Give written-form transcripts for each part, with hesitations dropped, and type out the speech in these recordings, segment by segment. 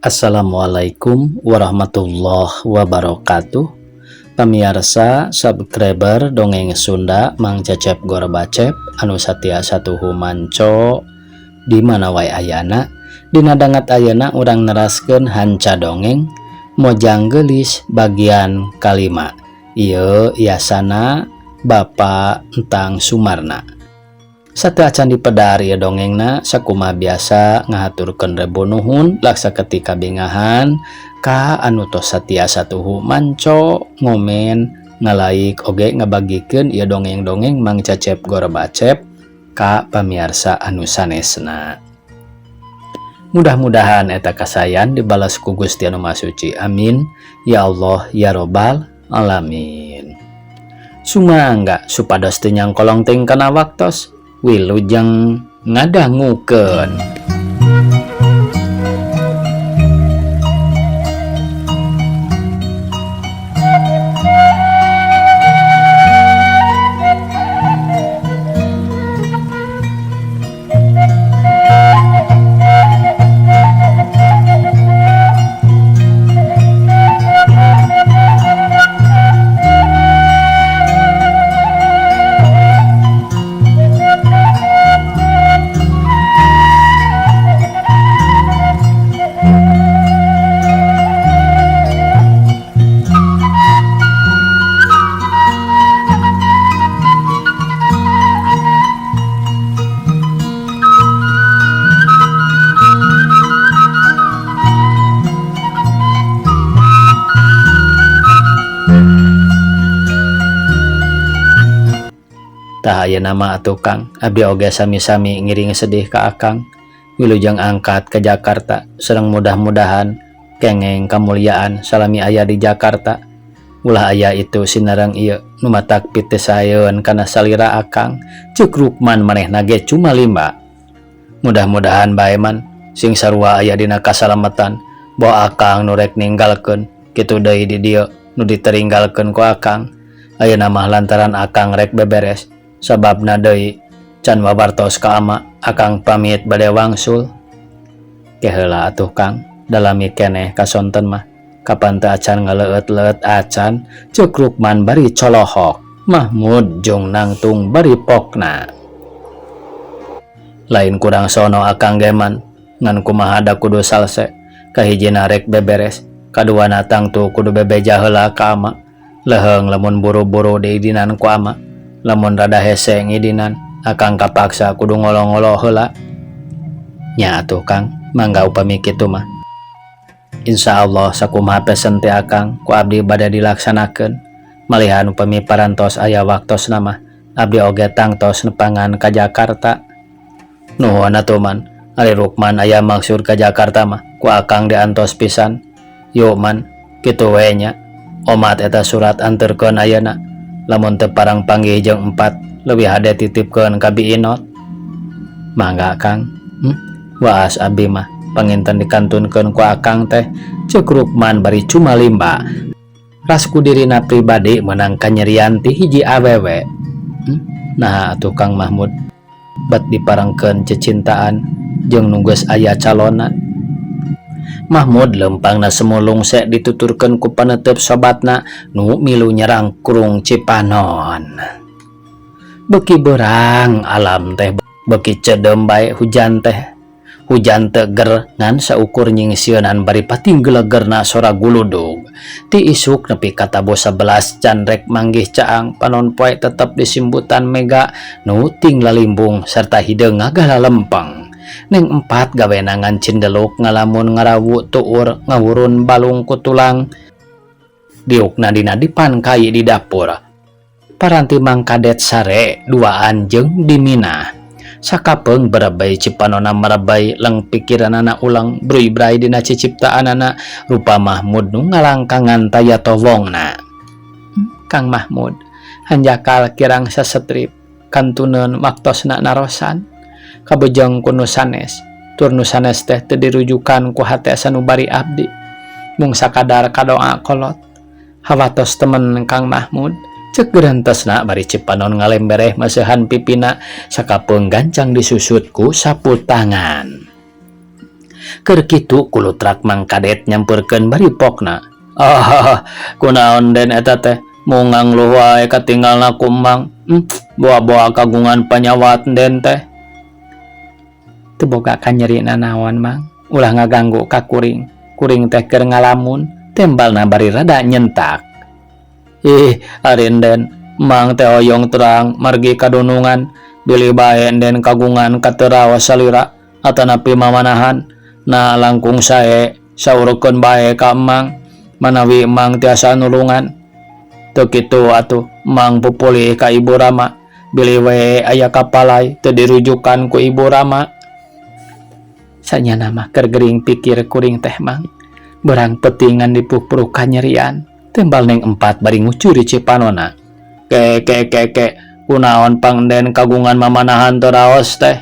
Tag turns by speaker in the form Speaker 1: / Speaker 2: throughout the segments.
Speaker 1: Assalamualaikum warahmatullahi wabarakatuh. Pamiarsa subscriber dongeng Sunda Mang Cecep Gorbacep anu satia satuhu manco di mana wae ayana. Dina dangat ayana urang neraskeun hanca dongeng Mojang Geulis bagian kalima. Ieu yasana Bapak Entang Sumarna. Sateuacan dipedar ieu dongengna sakumaha biasa ngahaturkeun rebu nuhun laksa ketika bingahan ka anu tos satia satuhu manco ngomen ngalaik oge ngabagikeun ieu dongeng-dongeng Mang Cecep Gorbacep ka pamiarsa anu sanesna. Mudah-mudahan eta kasayan dibalas ku Gusti Anu Maha Suci. Amin ya Allah ya Robbal alamin. Sumangga supados teu nyangkolong teuing kana waktos. Wilujeng ngadangukeun. Tah ayeuna mah atuh Kang, abdi oge sami-sami ngiring sedih ka Akang. Wilujeng angkat ke Jakarta, sareng mudah-mudahan kengeng kamuliaan salami aya di Jakarta. Ulah aya itu sinareng ieu nu matak pitesaeun kana salira Akang. Ceuk Rukman manehna ge cuma lima. Mudah-mudahan bae man sing sarua aya dina kasalamatan. Boh Akang nu rek ninggalkeun kitu deui di dieu nu diteringgalkeun ku Akang. Ayeuna mah lantaran Akang rek beberes. Sababna deui can wabartos ka ama, Akang pamit bade wangsul. Ke heula atuh Kang, dalami keneh kasonten mah. Kapan teu acan ngaleueut-leueut acan, ceuk Rukman bari colohok. Mahmud jung nangtung bari pokna. Lain kurang sono Akang ge man, ngan kumaha da kudu salse. Kahijina rek beberes, kaduana tangtu kudu bebeja heula ka ama. Leuheung lamun buru-buru diidinan ku ama. Lamun rada hese ngidinan, Akang kapaksa kudu ngolo-ngolo heula. Nya atuh Kang, mangga upami kitu mah. Insya Allah sakumaha pesen teh Akang ku abdi bade dilaksanakeun. Malihan upami parantos aya waktosna mah, abdi oge tangtos nepangan ka Jakarta. Nuhun atuh man, ari Rukman aya maksud ka Jakarta mah ku Akang diantos pisan. Yuk man, kitu we nya. Omat eta surat anterkeun ayeuna. Lamun teu parang panggih jeung empat, leuwih hade titipkeun ka Bi Inot. Mangga Kang. Waas abdi mah panginten dikantunkeun ku Akang teh. Ceuk Rukman bari cumalimba. Ras ku dirina pribadi meunang kanyerian ti hiji awewe. Naha atuh Kang Mahmud bet diparengkeun cecintaan jeung nu geus aya calonna. Mahmud lempangna semulung sek dituturkeun ku panetep sobatna nu milu nyerang kurung Cipanon. Beki berang alam teh beki cedem bae hujan teh. Hujan teger ngan saukur nyingsieunan bari pating gelegerna sora guludug. Ti isuk nepi ka tabuh 11 can rek manggih caang panon poe tetep disimbutan mega nu ting lalimbung serta hideung ngagalalempeng. Neng empat gawenangan cindeluk ngalamun ngarawu tuur ngawurun balung ku tulang. Diukna dina dipan kai di dapur. Paranti Mang Kadet sare duaan jeung Diminah. Sakapeung berebei Cipanona merebei leng pikiranana ulang bruy-bray dina ciciptaanana rupa Mahmud nu ngalangkangan taya towongna. Kang Mahmud hanjakal kirang sasetrip kantuneun waktosna narosan. Kabejeng ku nu sanes, tur nu sanes teh teu dirujukan ku hate sanubari abdi. Mung sakadar kadoa kolot. Hawatos temen Kang Mahmud, ceuk gerentesna bari Cipanon ngalembereh maseuhan pipina sakapeung gancang disusut ku sapu tangan. Keur kitu kulutrak Mang Kadet nyampeurkeun bari pokna. Ah, kunaon den eta teh mung ngangluh wae katinggalna ku Mang. Boa-boa kagungan panyawat den teh. Teu boga kanyeri nanaon Mang, ulah ngaganggu ka kuring. Kuring teh keur ngalamun, tembalna bari rada nyentak. Ih, ari den, Mang teh hoyong terang margi kadunungan bilih bae den kagungan kateraos salira atanapi mamanahan. Nah langkung sae saurkeun bae ka Mang manawi Mang tiasa nulungan. Teu kitu atuh Mang pupulih ka Ibu Rama bilih we aya kapalai teu dirujukan ku Ibu Rama. Sanyana mah keur gering pikir kuring teh Mang. Berang peuting ngan dipupruh kanyerian. Tembal Neng Empat bari ngucuri cipanona. Ke ke ke ke kunaon pangden kagungan mamanahan teu raos teh.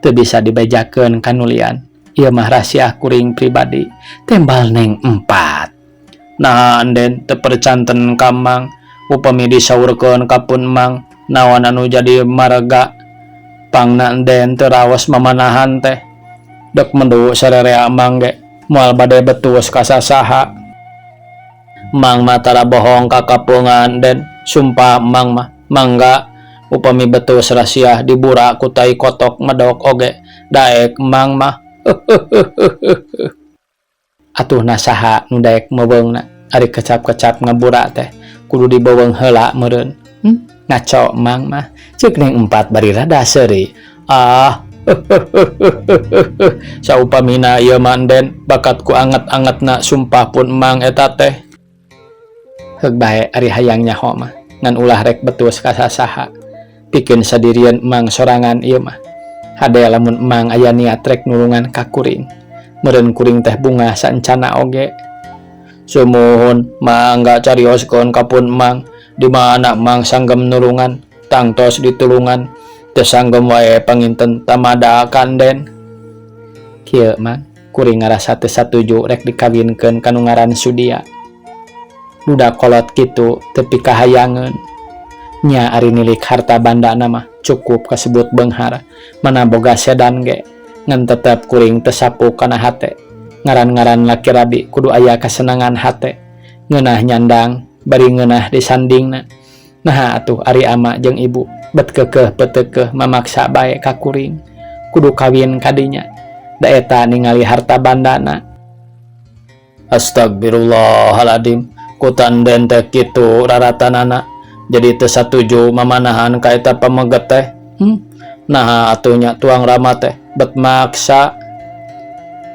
Speaker 1: Teu bisa dibejakeun kanulian. Ieu mah rahasia kuring pribadi. Tembal Neng Empat. Nah anden teu percanten ka Mang upami disaurkeun ka pun Mang naon anu jadi marga pangna enden teu raos mamanahan teh. Dek mendu sarerea Mang ge moal bade betus ka sasaha. Mang mah tara bohong ka kapungan den, sumpah Mang mah mangga upami betus rahasia dibura ku tai kotok medok oge daek Mang mah. Atuh nasaha nu daek meubeungna ari kecap-kecap ngabura teh kudu dibeuweung heula meureun. Ngaco Mang mah, ceuk Neng Empat bari rada seuri. Ah, saupamina ieu mah den bakat ku anget-angetna sumpah pun Mang eta teh. Heug bae ari hayang nyaho mah ngan ulah rek betus ka sasaha. Pikeun sadirian Mang sorangan ieu mah. Hade lamun Mang aya niat rek nulungan ka kuring. Meureun kuring teh bungah saencana oge. Sumuhun mangga carioskeun ka pun Mang di mana Mang sanggem nulungan tangtos ditulungan teu sanggem wae panginten tamada kanden. Kieu Mang, kuring ngarasa teu satuju rek dikawinkeun ka nu ngaran Sudia. Duda kolot kitu teu pikahayangeun. Nya ari nilik harta bandana mah cukup kasebut beunghar, mana boga sedan ge ngan tetep kuring teu sapu kana hate. Ngaran-ngaran laki rabi kudu aya kasenangan hate. Ngeunah nyandang bari ngeunah disandingna. Naha atuh ari ama jeung ibu bet keukeuh peuteukeuh mamaksa bae ka kuring. Kudu kawin kadinya. Da eta ningali harta bandana. Astagfirullahaladzim, kutan den teh kitu raratanana. Jadi teu satuju mamanahan ka eta pameget teh. Naha atuh nya tuang rama teh bet maksa.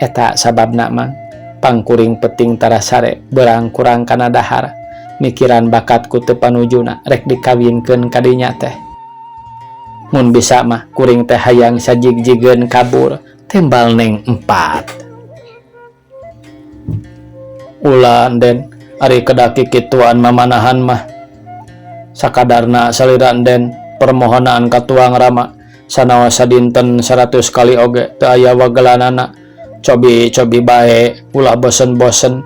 Speaker 1: Eta sababna Mang, pangkuring penting tara sare berang kurang kana dahar. Mikiran bakatku teu panujuna rek dikawinkeun kadinya teh. Mun bisa mah kuring teh hayang sajig-jigeun kabur, tembal Neng Empat. Ulah den, ari kedaki kituan mamanahan mah. Sakadarna salira den permohonan ka tuang rama sanaos sadinten 100 kali oge teu aya wagelanana. Cobi-cobi bae ulah bosen-bosen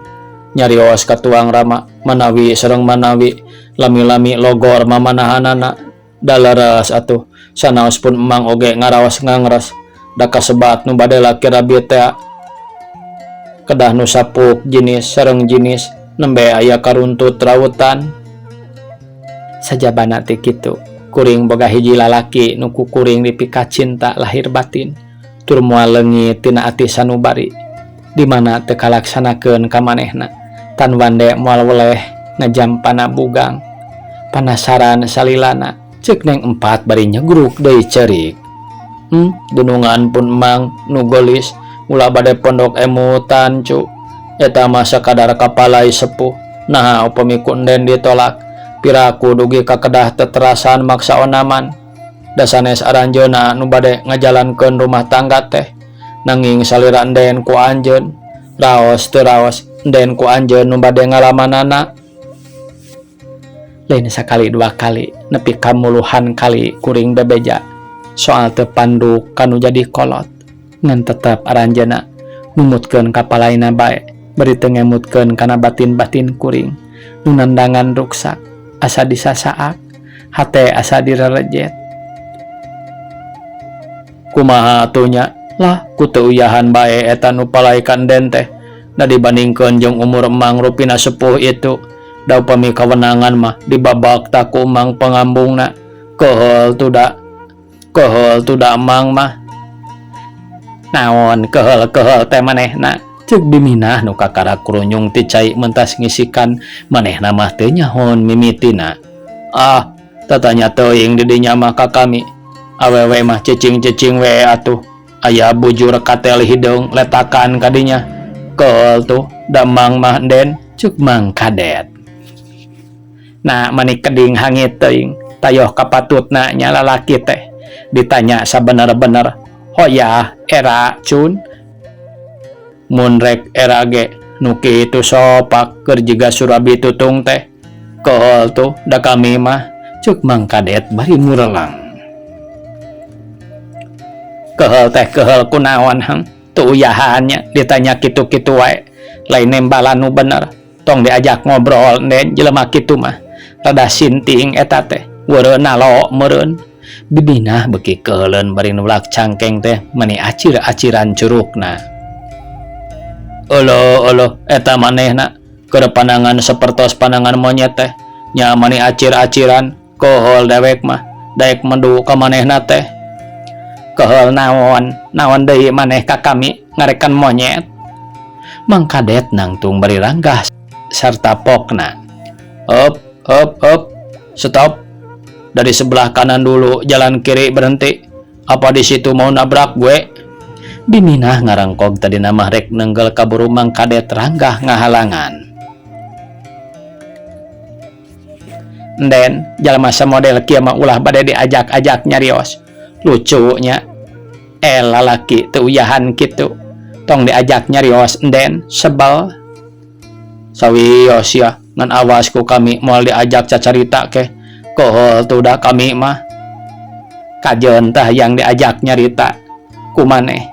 Speaker 1: nyarios ka tuang rama manawi sareng manawi lami-lami logor mamanahanana. Daleres atuh sanaos pun Emang oge ngaraos ngangres da kasebat nu bade laki rabi teh kedah nu sapuk jinis sareng jinis nembe aya karuntut rautan. Sajabana teh kitu kuring boga hiji lalaki nu ku kuring dipika cinta lahir batin tur moal leungit tina ati sanubari di mana teu kalaksanakeun ka manehna tan wande moal weleh ngajampana bugang panasaran salilana ceuk Neng Empat bari nyegruk deui ceurik. Dunungan pun Mang nu geulis ulah bade pondok emutan cu eta mah sakadar kapalai sepuh. Naha upami ku enden ditolak piraku dugi ka kedah teterasan maksa onaman. Da sanes aranjeunna nu bade ngajalankeun rumah tangga teh nanging salira enden ku anjeun raos teu raos enden ku anjeun nu bade ngalamanana. Lain sakali dua kali nepi ka muluhan kali kuring bebeja soal teu panduk kanu jadi kolot ngan tetep aranjeunna numutkeun kapalaina bae bari teu ngemutkeun kana batin-batin kuring nu nandangan ruksak asa disasaak hate asa direrejet. Kumaha atuh nya Lah, ku teu uyahan bae eta nu palai ka Enden teh. Da dibandingkeun jeung umur Emang rupina sepuh itu. Da upami kawenangan mah dibabak tah ku Emang pangambungna. Keheul tuh da. Keheul tuh da Emang mah. Naon keheul-keheul teh manehna? Ceuk Biminah nu kakara kurunyung ti cai mentas ngisikan manehna mah teu nyahoon mimitina. Ah, tatanya teuing di dinya mah ka kami. Awewe mah cicing-cicing we atuh. Aya bujur katel hideung letakan ka dinya. Keheul tuh da Mang mah Enden, ceuk Mang Kadet. Nah, mani keding hangit teuing, tayoh kapatutna nya lalaki teh. Ditanya sabener-bener, hoyah era cun. Mun rek era ge nu kitu sopak keur jiga surabi tutung teh. Keheul tuh da kami mah, ceuk Mang Kadet bari murelang. Keheul teh keheul kunaon hang, teu uyahan nya ditanya kitu-kitu wae. Lain nembalan nu bener, tong diajak ngobrol Nden jelema kitu mah. Rada sinting eta teh, weureun nalo meureun. Bibinah beuki keuheuleun bari nulak cangkeng teh meni acir-aciran curugna. Euleuh euleuh eta manehna keur panangan sapertos panangan monyet teh nya mani acir-aciran keheul dewek mah daek medu ka manehna teh. Keheul naon, naon deui maneh ka kami ngarekan monyet. Mang Kadet nangtung bari ranggah sarta pokna. Heup heup heup stop. Dari sebelah kanan dulu, jalan kiri berhenti. Apa di situ mau nabrak gue? Biminah ngarangkog tadina mah rek nenggel kaburu Mang Kadet ranggah ngahalangan. Enden, jalma samodel kieu mah ulah bade diajak-ajak nyarios. Lucu nya. Lalaki teu uyahan kitu. Tong diajak nyarios Enden, sebel. Sawios ya, ngan awas ku kami moal diajak cacarita keh. Keheul tuh da kami mah. Kajeun tah yang diajak nyarita ku maneh.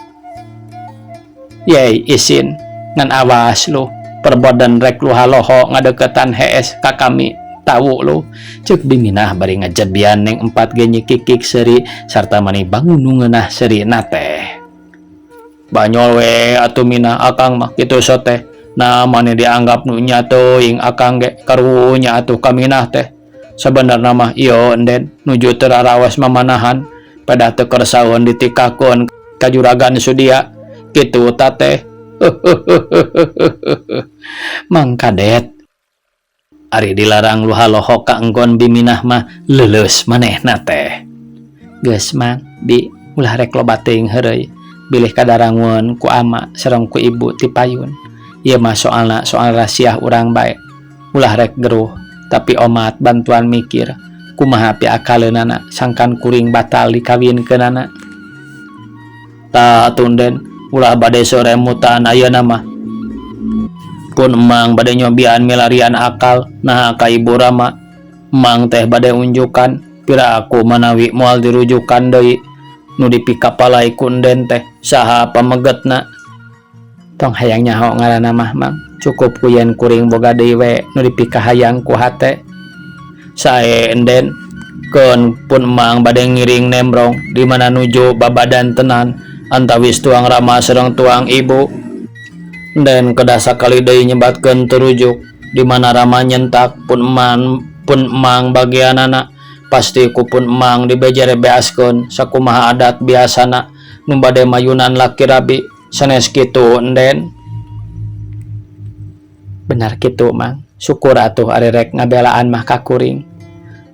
Speaker 1: Yey isin, ngan awas lu perboden rek lu haloho ngadeukeutan hees ka kami tahu lu. Ceuk Biminah bari ngajebian Neng Empat ge nyikikik seuri sarta mani bangun nu ngeunah seurina teh. Banyol we atuh Minah akang mah kitu soteh. Nah mani dianggap nu nya teuing akang ge karunya atuh ka Minah teh. Sabenerna mah ieu Enden nuju teu raraos mamanahan pedah teu kersaeun ditikakeun ka juragan Sudia. Kitu ta teh. Mang Kadet ari dilarang lu haloho ka enggon Biminah mah leuleus manehna teh. Geus Mang, Bi, ulah rek loba teuing heureuy. Bilih kadarangun ku ama sareng ku ibu ti payun. Ieu mah soalna soal rasiah urang bae. Ulah rek geruh, tapi omat bantuan mikir. Kumaha piakaleunana sangkan kuring batal dikawinkeunana. Tah atuh Nden, ulah bade soremutan ayeuna mah. Pun emang bade nyobian milarian akal naha ka ibu rama. Emang teh bade unjukan pira aku manawi moal dirujukan deui. Nu dipikapalai ku Enden teh saha pamegetna. Tong hayang nyaho ngaranna mah Mang, cukup ku yen kuring boga deui we nu dipikahayang ku hate. Sae Enden, keun pun emang bade ngiring nembrong di mana nuju babadan tenan antawis tuang rama sareng tuang ibu. Enden kedah sakali deui nyebatkeun terujuk di mana rama nyentak pun emang, pun emang bagianana pasti ku pun emang dibejere beaskeun sakumaha adat biasana nu bade mayunan laki rabi sanes kitu Enden. Benar kitu Mang, syukur atuh ari rek ngabelaan mah ka kuring.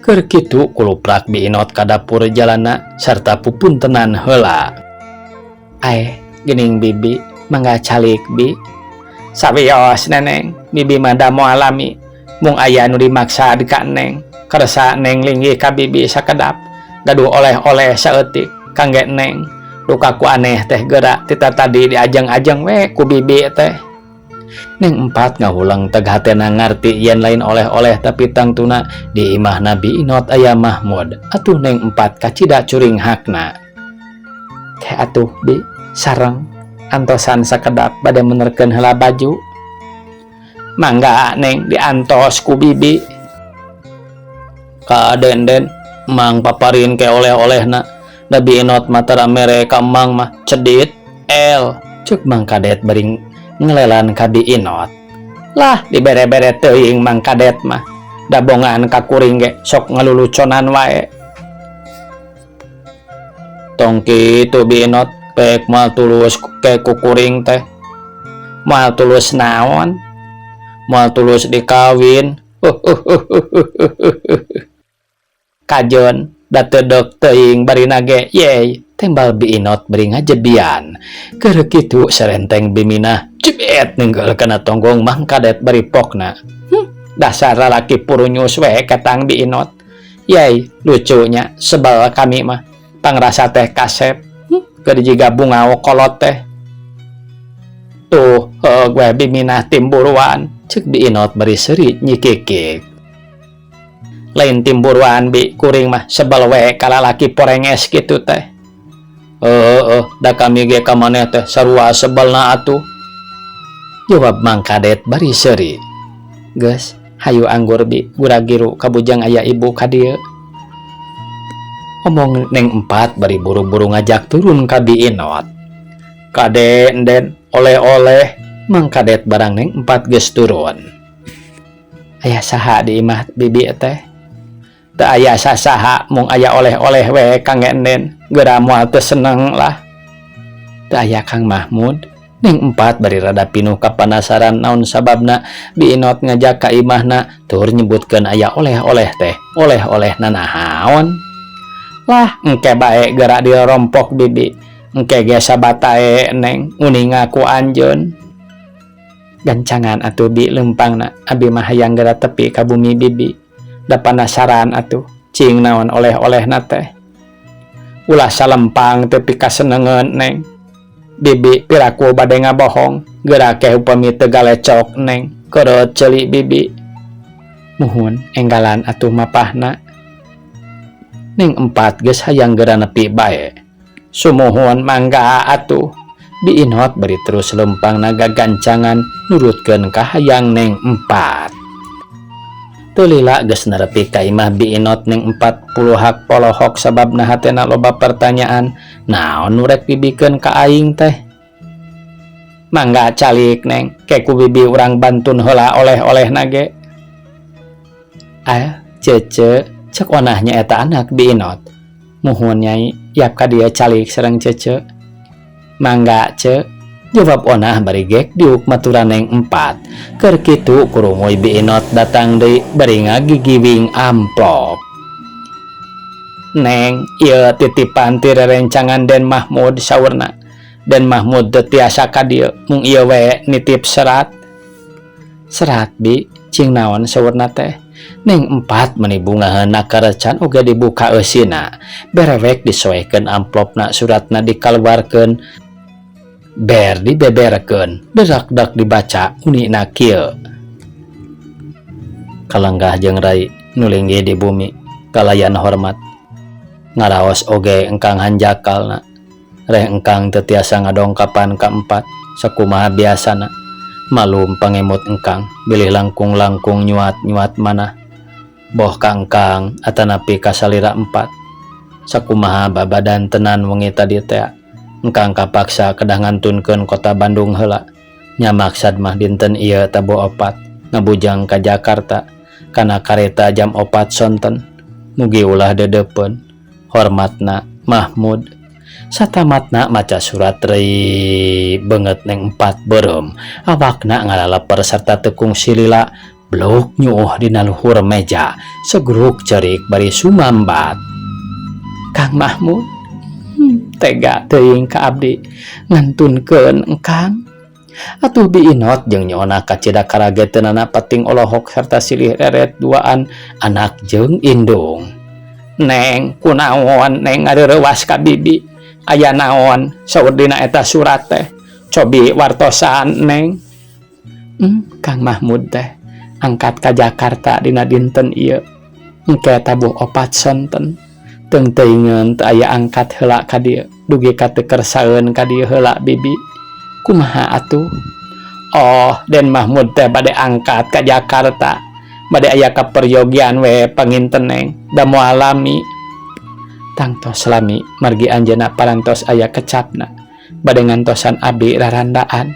Speaker 1: Keur kitu kuluprak Bi Inot ka dapur jalana sarta pupuntenan heula. Aeh, geuning bibi, mangga calik bi. Sawios neneng, bibi mah da moal lami. Mung aya nu dimaksa di ka neng. Kersa neng linggih ka bibi sakedap. Gaduh oleh-oleh saeutik kangge neng. Duka ku aneh teh geura tita tadi diajeng-ajeng we ku bibi teh. Neng Empat ngahulang teg hatena ngarti yen lain oleh-oleh tapi tangtuna di imahna Bi Inot aya Mahmud. Atuh Neng Empat kacida curing hakna. Teh atuh bi sareng antosan sakedap bade menerkeun heula baju. Mangga neng diantos ku bibi. Ka denden mang paparin ke oleh-olehna. Da Bi Inot mah tara mere ka mang mah cedit. L cek Mang Kadet bari ngelelan ka Bi Inot. Lah dibere-bere teuing Mang Kadet mah. Da bongan ka kuring ge sok ngaluluconan wae. Tong kitu Bi Inot, pek moal tulus ke ku kuring teh. Moal tulus naon? Moal tulus dikawin. Kajeun da teu deuk teuing barina ge yey tembal Bi Inot bari ngajebian. Keur kitu sarenteng Bi Minah jebet nenggel kana tonggong Mang Kadet bari pokna. Dasar lalaki purunyus we ketang Bi Inot. Yey lucunya sebel kami mah pangrasa teh kasep. Keur jiga bungao kolot teh. Tuh heuh we Bi Minah timburuan cek Bi Inot bari seuri nyikikik. Lain timburuan Bi, kuring mah sebel we ka lalaki porenges kitu teh. Heueuh da kami ge ka maneh teh sarua sebelna atuh. Jawab Mang Kadet bari seuri. Geus, hayu anggur Bi, gura-giru kabujang aya ibu ka dieu. Omong Neng Empat bari buru-buru ngajak turun ka Bi Inot. Kade Enden oleh-oleh Mang Kadet barang Neng Empat geus turun. Aya saha di imah bibi teh? Teu aya sasaha mung aya oleh-oleh we kangge Enden. Geura moal teu seneng lah. Teu aya Kang Mahmud. Neng Empat bari rada pinuh kapanasaran naon sababna Bi Inot ngajak ka imahna tur nyebutkeun aya oleh-oleh teh. Oleh-oleh nanaon? Lah engke bae geura dirompok bibi. Engke ge sabatae Neng uninga ku anjeun. Gancangan atuh Bi leumpangna abi mah hayang geura tepi ka bumi bibi. Da panasaran atuh cing naon oleh-olehna teh. Ulah salempang teu pikasenengeun Neng. Bibi piraku bade ngabohong geura keh upami teu galecok Neng kereut ceuli bibi. Muhun enggalan atuh mapahna. Neng Empat geus hayang geura nepi bae. Sumuhun mangga atuh. Bi Inot bari terus leumpangna gagancangan nurutkeun ka hayang Neng Empat. Teu lila geus nerepi ka imah Bi Inot. Neng Empat puluhak polohok sababna hatena loba pertanyaan naon nu rek dibikeun ka aing teh. Mangga calik Neng, ke ku bibi urang bantun heula oleh-olehna ge. Ah, Cece, cek onah nyaeta anak Bi Inot. Muhun Nyai, yap ka dieu calik sareng Cece. Mangga Ce, jawab onah bari gek diuk maturan Neng Empat. Keur kitu kurunguy Bi Inot datang deui bari ngagigiwing amplop. Neng, ieu titipan ti rerencangan Den Mahmud saurna. Den Mahmud teu tiasa ka dieu, mung ieu we nitip serat. Serat Bi, cing naon saurna teh? Neng Empat meni bungaheun nakarecan oge dibuka eusina. Berewek disoekeun amplopna, suratna dikaluarkeun. Ber dibeberkeun, derak-dek dibaca unina kieu. Kalenggah jeung rai nu linggih di bumi kalayan hormat. Ngaraos oge engkang hanjakalna. Reh engkang teu tiasa ngadongkapan ka Empat sakumaha biasana. Malum pangemut engkang bilih langkung-langkung nyuat-nyuat manah. Boh ka engkang atanapi ka salira Empat. Sakumaha babadan tenan wengi tadi tea. Engkang kapaksa kedah ngantunkeun kota Bandung heula. Nya maksad mah dinten ieu tabuh 4 ngabujang ka Jakarta kana kareta jam 4 sonten. Mugi ulah deudeupeun. Hormatna Mahmud. Satamatna maca surat rei beungeut Neng Empat beureum. Awakna ngalaleper sarta teu kungsi lila blok nyuuh dina luhur meja segruk cerik bari sumambat. Kang Mahmud, tega teuing ka abdi ngantunkeun engkang. Atuh Bi Inot jeung Nyi Onah kacida karageteunana pating olohok sarta silih reret duaan anak jeung indung. Neng, kunaon Neng ngareurewas ka bibi? Aya naon saur dina eta surat teh? Cobi wartosan Neng. Kang Mahmud teh angkat ka Jakarta dina dinten ieu. Engke tabuh 4 sonten. Teung teuingeun teu aya angkat heula ka dieu. Dugi ka teu kersaeun ka dieu heula bibi. Kumaha atuh? Oh, Den Mahmud teh bade angkat ka Jakarta. Bade aya kaperyogian we panginten Neng. Da moal lami. Tangtos lami margi anjeunna parantos aya kecapna. Bade ngantosan abdi rarandaan.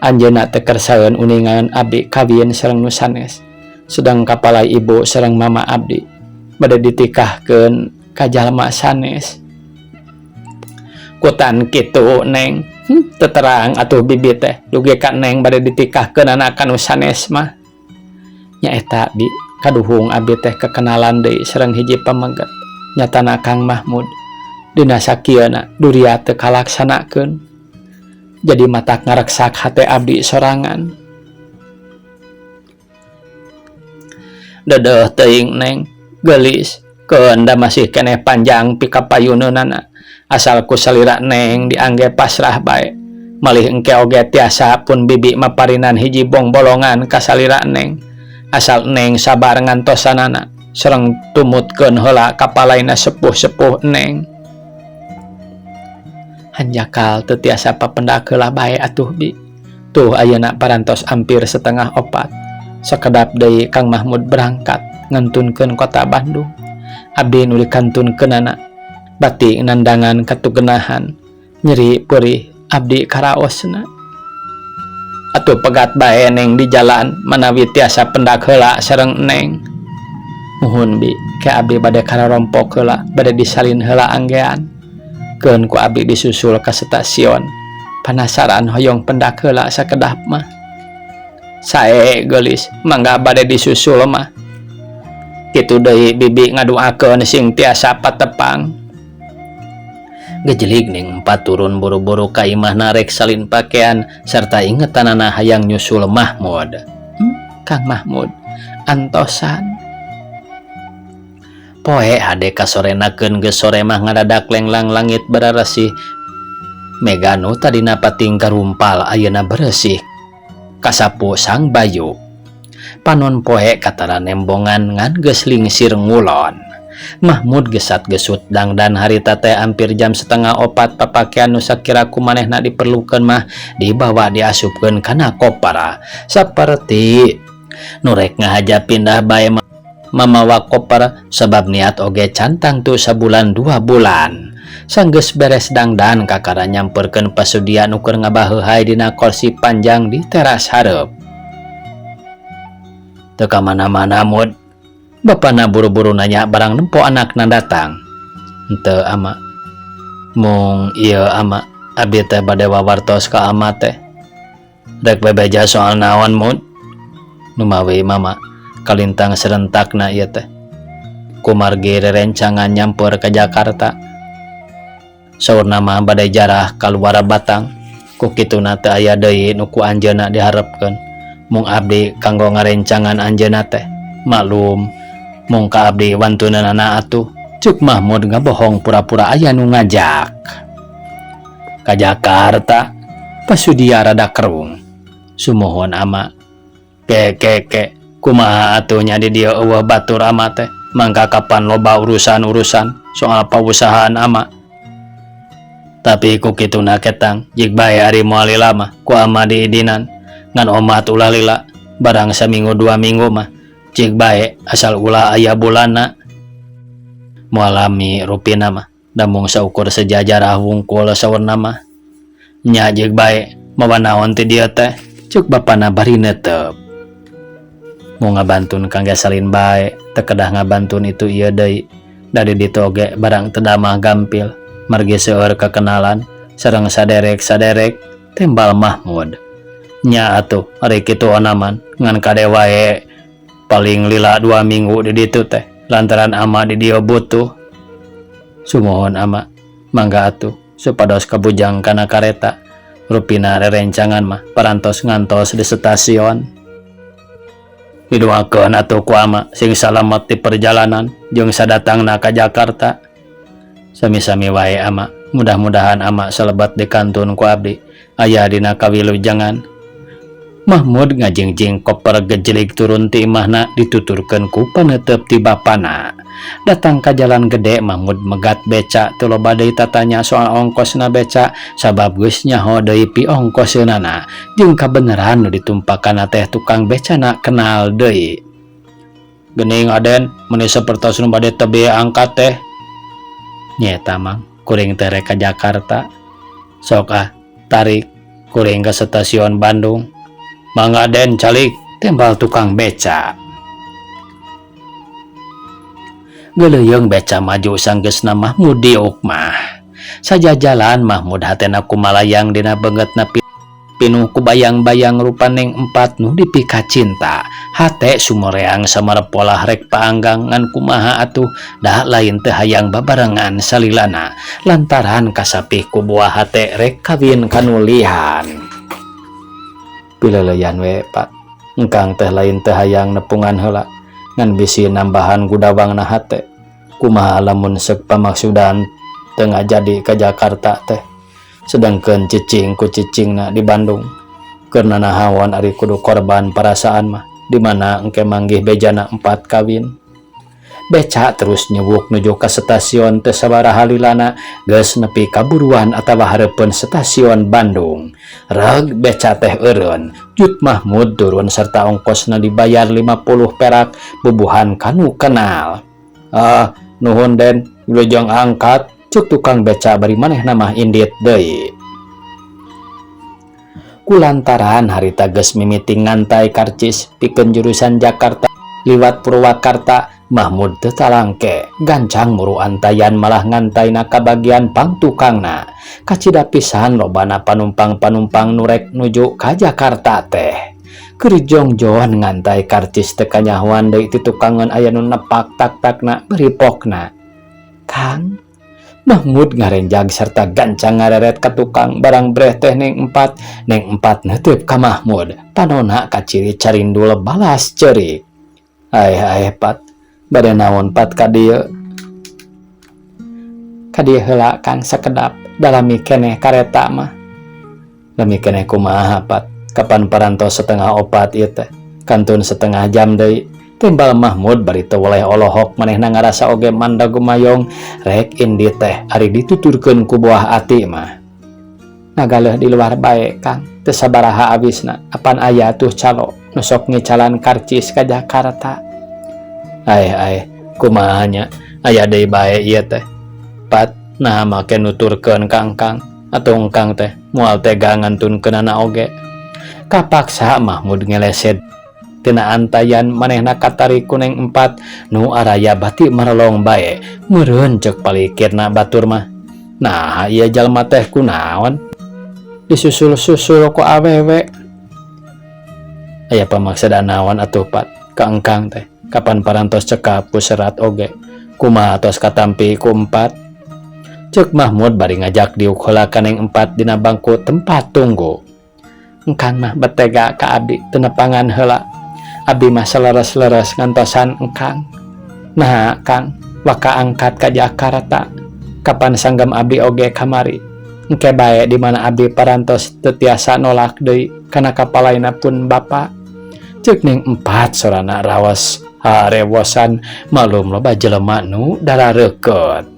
Speaker 1: Anjeunna teu kersaeun uningaeun abdi kawin sareng nu sanes. Sedang kapalai ibu sareng mama abdi bade ditikahkeun ka jalma sanes. Kutan kitu Neng. Teu terang atuh bibi teh dugi ka Neng bade ditikahkeunana ka nu sanes mah. Nyaeta bi kaduhung abdi teh kekenalan deui sareng hiji pameget nyatana Kang Mahmud. Dina sakieuna duria teu kalaksanakeun. Jadi matak ngareksak hate abdi sorangan. Dedeuh teuing Neng, geulis, keun da masih keneh panjang pikapayuneunana. Asal ku salira Neng diangge pasrah bae. Malih engke oge tiasa pun bibi maparinan hiji bongbolongan ka salira Neng. Asal Neng sabar ngantosanana, sareng tumutkeun heula kapalaina sepuh-sepuh Neng. Hanjakal teu tiasa papendak heula bae atuh bi. Tuh ayeuna parantos ampir setengah opat. Sakedap deui Kang Mahmud berangkat ngantunkeun kota Bandung. Abdi nu dikantunkeunana bati nandangan katugenahan nyeri perih abdi karaosna. Atuh pegat bae Neng di jalan manawi tiasa pendak heula sareng Neng. Muhun bi ke abdi bade kararompok heula bade disalin heula anggean. Keun ku abdi disusul ka stasiun. Panasaran hoyong pendak heula sakedap mah. Sae geulis mangga bade disusul mah. Kitu deui bibi ngaduakeun sing tiasa patepang. Gejelig Ning Empat turun buru-buru ka imahna rek salin pakaian serta ingetanana hayang nyusul Mahmud. Kang Mahmud antosan. Poe hade kasorenakeun geus sore mah ngadadak lenglang langit bararesih. Mega nu tadina pating karumpal ayeuna beresih. Kasapu sang bayu. Panon poe katara nembongan ngan geus lingsir ngulon. Mahmud gesat-gesut dangdan harita teh hampir jam setengah opat papakean nu sakira ku manehna diperlukeun mah dibawa diasupkeun kana kopara. Saperti nu rek ngahaja pindah bae mamawa koper sebab niat oge can tangtu sabulan 2 bulan. Sanggeus beres dangdan kakara nyamperkeun pasudia nu keur ngabaheuhay dina kursi panjang di teras hareup. Teu ka mana-mana Mud. Bapana buru-buru nanya barang nempo anakna datang. Henteu ama. Mung ieu ama, abdi teh bade wawartos ka ama teh. Rek bebeja soal naon Mud? Numawi mama kalintang serentakna ieu teh. Kumargi rerencangan nyamper ka Jakarta. Saurna mah bade jarah kaluar batang. Ku kituna teu aya deui nu ku anjeunna diharepkeun. Mung abdi kanggo ngarencangan anjeunna teh. Maklum mung ka abdi wantuneunana atuh. Cuk Mahmud ngabohong pura-pura aya nu ngajak. Ka Jakarta pasudia rada kerung. Sumuhun ama. Ke ke ke kumaha atuh nya di dieu eueuh batur ama teh. Mangka kapan loba urusan-urusan soal pausahaan ama. Tapi ku kituna ketang jig bae ari moal lila mah ku ama diidinan. Ngan omat ulah lila barang saminggu 2 minggu mah jig bae asal ulah aya bulanna. Moal lami rupina mah damung saukur sejajarah wungkul saurna mah. Nya jig bae mawa naon ti dieu teh cuk bapana bari netep. Mau ngabantun kangge salin bae teu kedah ngabantun itu ieu deui. Dari ditu oge barang teu damah gampil margi seueur kekenalan sareng saderek-saderek tembal Mahmud. Nya atuh ari kitu onaman ngan kade wae paling lila 2 minggu di ditu teh lantaran ama di dieu butuh. Sumuhun ama mangga atuh supados kabujang kana kareta. Rupina rerencangan mah parantos ngantos di stasiun. Didoakeun atuh ku ama sing salamet di perjalanan jeung sadatangna ka Jakarta. Sami-sami wae ama, mudah-mudahan ama selebat di kantun ku abdi aya dina kawilujengan. Mahmud ngajingjing koper gejelig turun ti imahna dituturkeun ku paneuteup ti bapana. Datang ka jalan gede Mahmud megat beca teu loba deui tatanya soal ongkosna beca sabab geus nyaho deui pi ongkoseunana jeung kabeneran nu ditumpakanna teh tukang becana kenal deui. Geuning Aden meuni sapertos nu bade tebih angkat teh. Nyaeta Mang, kuring teh rek ka Jakarta. Sok ah, Tarik kuring ka stasiun Bandung. Mangga Den calik, tembal tukang beca. Geuleuyeung beca maju sanggeusna Mahmud diuk mah. Sajajalan Mahmud hatena kumalayang dina beungeutna pinuh ku bayang-bayang rupa Neng Empat nu dipikacinta. Hate sumoreang samarepolah rek paanggang ngan kumaha atuh da lain teu hayang babarengan salilana lantaran kasapih ku buah hate rek kawin kanulihan. Pileuleyan we Pak, engkang teh lain teu hayang nepungan heula ngan bisi nambahan gudawangna hate. Kumaha lamun seuk pamaksudan teu ngajadi ka Jakarta teh. Sedangkeun cicing ku cicingna di Bandung. Keur nanahaon ari kudu korban parasaan mah di mana engke manggih bejana Empat kawin. Beca terus nyewuk nuju ka stasiun teu sabaraha lilana geus nepi ka buruan atawa hareupeun stasiun Bandung. Reg beca teh eureun. Jut Mahmud turun serta ongkosna dibayar 50 perak bubuhan kanu kenal. Ah, nuhun Den, wilujeng angkat, cuk tukang beca bari manehna mah indit deui. Kulantaran harita geus mimiti ngantai karcis pikeun jurusan Jakarta liwat Purwakarta, Mahmud teu talangke, gancang muru antayan malah ngantaina ka bagian pangtukangna. Kacida pisan lobana panumpang-panumpang nu rek nuju ka Jakarta teh. Keur jongjon ngantai karcis teu kanyahoan deui ti tukangeun aya nu nepak tak-takna bari pokna. Kang Mahmud ngarenjag serta gancang ngareret ka tukang barang breh teh Neng Empat. Neng Empat neuteub ka Mahmud, panona kaciri carindul balas ceurik. Aeh aeh Pat, bade naon Pat ka dieu? Ka dieu heula Kang sakedap, da lami keneh kareta mah. Lami keneh kumaha Pat, kapan parantos setengah opat ieu teh, kantun setengah jam deui. Timbal Mahmud bari teu weleh olohok manehna ngarasa oge manda gumayong rek indit teh ari dituturkeun ku buah ati mah. Ngagaleuh di luar bae Kang, teu sabaraha awisna apan aya tuh calo nu sok ngicalan karcis ka Jakarta. Aeh aeh, kumaha nya aya deui bae ieu teh. Pat, naha make nuturkeun ka engkang, atuh engkang teh moal tega ngantunkeunana oge. Kapaksa Mahmud ngelesed tina antayan manehna katarik ku Neng Empat nu araya bati marelong bae meureun ceuk palikirna batur mah. Naha ieu jalma teh kunaon disusul-susul ku awewe. Aya pamaksudan naon atuh Pat ka engkang teh kapan parantos cekap ku serat oge kumaha tos katampi ku Empat. Ceuk Mahmud bari ngajak diuk heula ka Neng Empat dina bangku tempat tunggu. Engkang mah betega ka abdi teu nepangan heula. Abdi mah saleres-leres ngantosan engkang. Naha Kang, waka angkat ka Jakarta. Kapan sanggem abdi oge kamari. Engke bae di mana abdi parantos teu tiasa nolak deui kana kapalaina pun bapa. Ceuk Neng Empat sorana raos harewosan malum loba jelema nu darareukeut.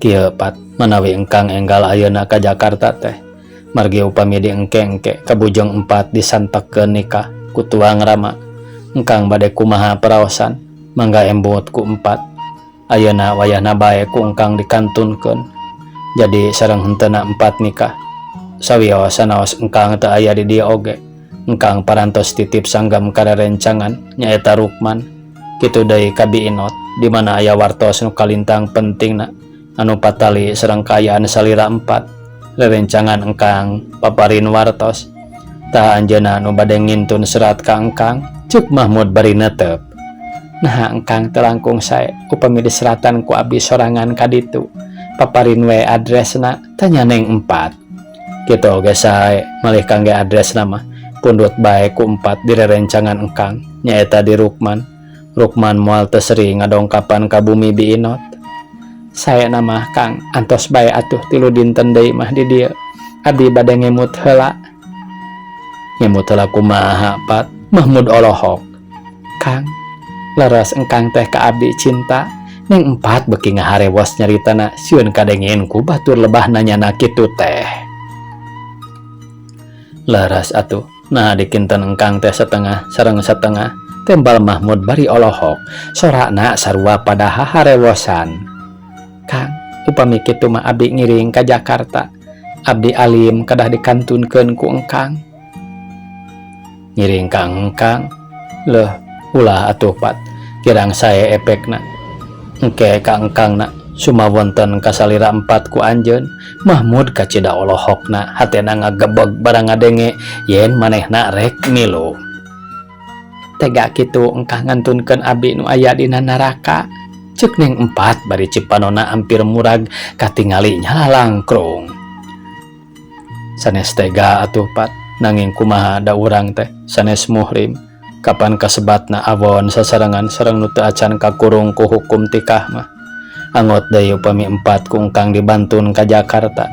Speaker 1: Kieu Pat, manawi engkang enggal ayeuna ka Jakarta teh. Margi upami di engke-engke kabujeng Empat disantekeun nikah ku tuang rama. Engkang bade kumaha paraosan, mangga embut ku Empat. Ayeuna wayahna bae ku engkang dikantunkeun. Jadi sareng henteuna Empat nikah. Sawios sanaos engkang teu aya di dieu oge. Engkang parantos titip sanggem ka rerencangan nyaeta Rukman. Kitu deui ka Bi Inot di mana aya wartos nu kalintang pentingna anu patali sareng kaayaan salira Empat. Rerencangan engkang paparin wartos. Tah anjeunna nu bade ngintun serat ka engkang, ceuk Mahmud bari netep. Naha engkang teu langkung sae upami diseratan ku abdi sorangan ka ditu. Paparin we adresna, tanya Neng Empat. Kitu oge sae malih kangge adresna mah pundut bae ku Empat di rerencangan engkang nyaeta di Rukman. Rukman moal teu seri ngadongkapan ka bumi Bi Inot. Saena mah Kang, antos bae atuh 3 dinten deui mah di dieu. Abdi bade ngemut heula. Ngemut heula kumaha Pat? Mahmud olohok. Kang, leres engkang teh ka abdi cinta. Neng Empat beuki ngaharewos nyaritana sieun kadengin ku batur lebah nanyana kitu teh. Leres atuh, naha dikinten engkang teh setengah sareng setengah. Tembal Mahmud bari olohok, sorakna sarua pada haharewosan. Kang, Upami kitu mah abdi ngiring ka Jakarta. Abdi alim kedah dikantunkeun ku engkang. Ngiring ka engkang? Leuh, ulah atuh, Pat. Kirang sae epekna. Engke ka engkangna sumawonten kasalira Empat ku anjeun. Mahmud kacida olohok-na, hatena ngagebeg barang ngadenge yen manehna rek milu. Tega kitu engkah ngantunkeun abdi nu aya dina naraka? Cek Neng Empat bari cipanona ampir murag katingali nyalalangkrung. Sanes tega atuh, Pat, nanging kumaha, da urang teh sanes muhrim. Kapan kasebatna awon sasarengan sareng nu teu acan kakurung ku hukum tikah mah. Angot deui upami Empat ku engkang dibantun ka Jakarta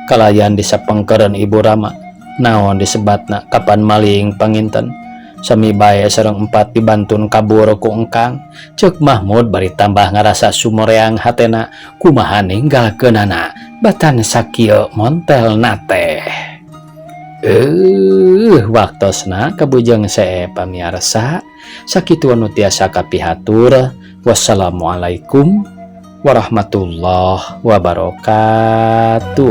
Speaker 1: kalayan disapengkeureun ibu rama. Naon disebatna, kapan maling panginten sami bae sareng Empat dibantun kabur ku engkang? Cek Mahmud bari tambah ngarasa sumoreang hatena, kumaha ninggalkeunana batan sakieu montelna teh. Waktosna kabujeng see, pamiarsa. Sakitu anu tiasa kapihatur. Wassalamualaikum warahmatullahi wabarakatuh.